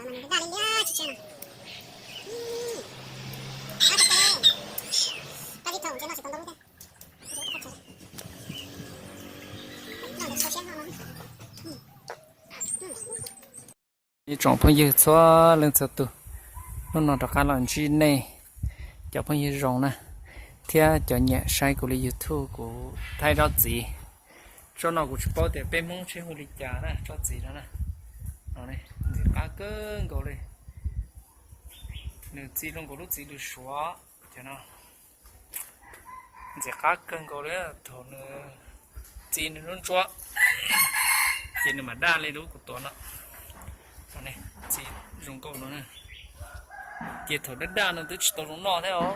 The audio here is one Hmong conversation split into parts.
Ib tsoom phooj ywg txhua leej txhua tus, hnub no rov qab los ntsib nej cov phooj ywg zoo na, thiab cov nyiam saib kuv li YouTube, kuv thaij tsob txiv. Tsob no kuv tsis paub tias peb Hmoob tsheb hu li cas na, tsob txiv no na. Ntxim qab kawg nkaus li. Nws txi zoo nkaus lub txiv lws suav, cov no ntxim qab kawg nkaus li. Thaum nws txi nws lub ntsuab ces nws mam daj li lub kuv tuav no. Txi zoo nkaus no na. Ces thaum daj daj no twb tsis tau zoo noj thiab os.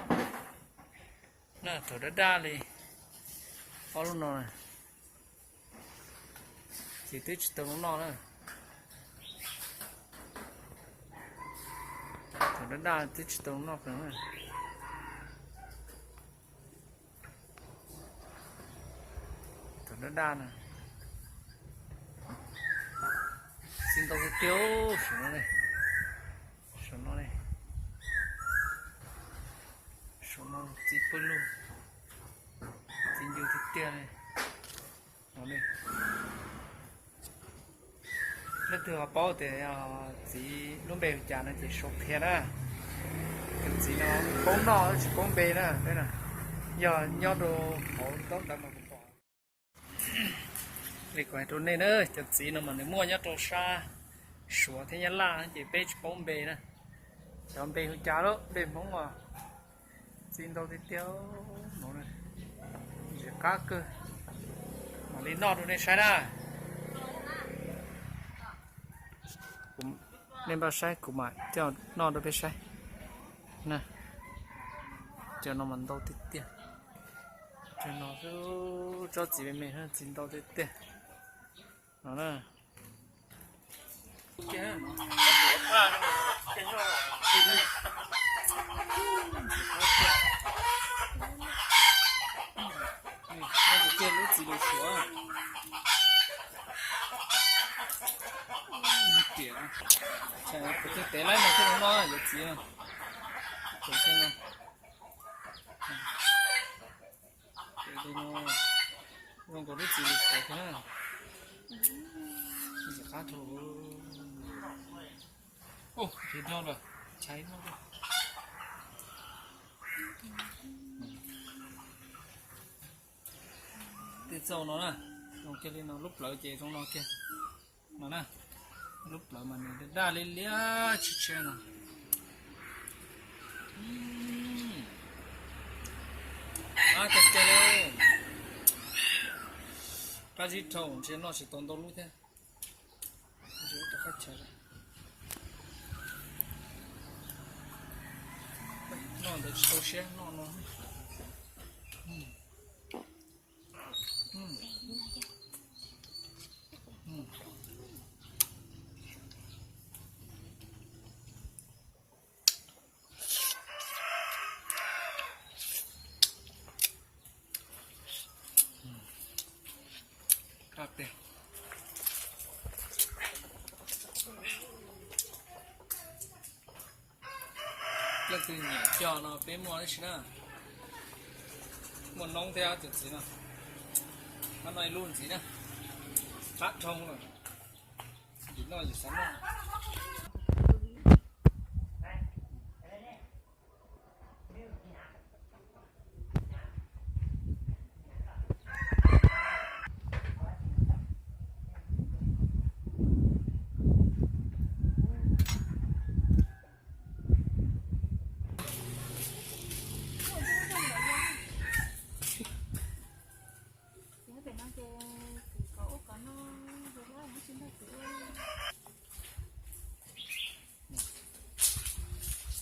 Thaum daj daj li ob lub no ces twb tsis tau zoo noj na. Thaum daj daj twb tsis tau zoo noj. Thaum daj daj na, txi ntau tiag tiag. Saum no ne, saum no ne, saum no txi pawg lug, txi ncw tiag tiag li. Leej twg ho paub tias txiv lub npe hu cas no ces sau qhia na. Cov txiv no paub noj tsis paub npe na. Yog nyob rau hauv ntaub ntawv mas kuv pom. Li kuv hais rau nej na, cov txiv no mas nws muaj nyob rau sab Suav thiab Nyab Laj ces peb tsis paub npe na. Cov npe hu cas lawm, npe Hmoob os. Txi ntau tiag tiag no, ntxim qab kawg. Mam li noj rau nej saib na. Nej npaj saib kuv mam coj noj rau peb saib na. Cov no mas ntau tiag tiag. Cov no tsob txiv me me, txi ntau tiag tiag no na. Lub txiv lws suav, kuv thiaj tev laib no thiaj li noj yuav txiv no. Zoo nkaus lub txiv lws suav thiab. Ntxim qab dhau. Ub, nrhiav dhau lawm, tshaib dhau. Tej txauj no na, zoo kiag li no, lub plawv ces zoo no kiag no na. Lub plawv mas nws daj daj li liab tshia tshia no. Ab, tiag tiag li. Qab zib dhau, ntshe noj tsis tau ntau lub thiab. Noj ntawd tsis tau siab noj no. Leej twg nyiam cog no peb muaj tab sis na, muaj noob thiab cov txiv no. Qab no ib lub ntxiv na, qab dhau lawm. Yim noj yim xav noj.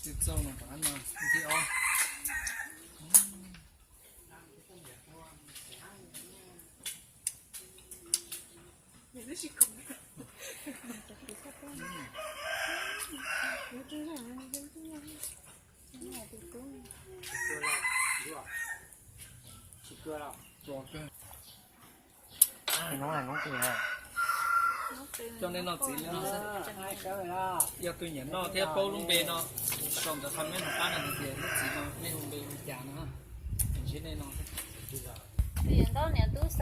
Tej txauj no rov qab no thib ob. Tsis cua los, tsis cua los. Noob hais noob twg hais? Noob Coj nej noj txiv lawm. Yog tus nyiam noj thiab paub lub npe no, sau ntawm comment hauv qab no hais tias lub txiv no nej hu npe li cas no, ntsib nej no. Tus yawm ntaub niam tub xa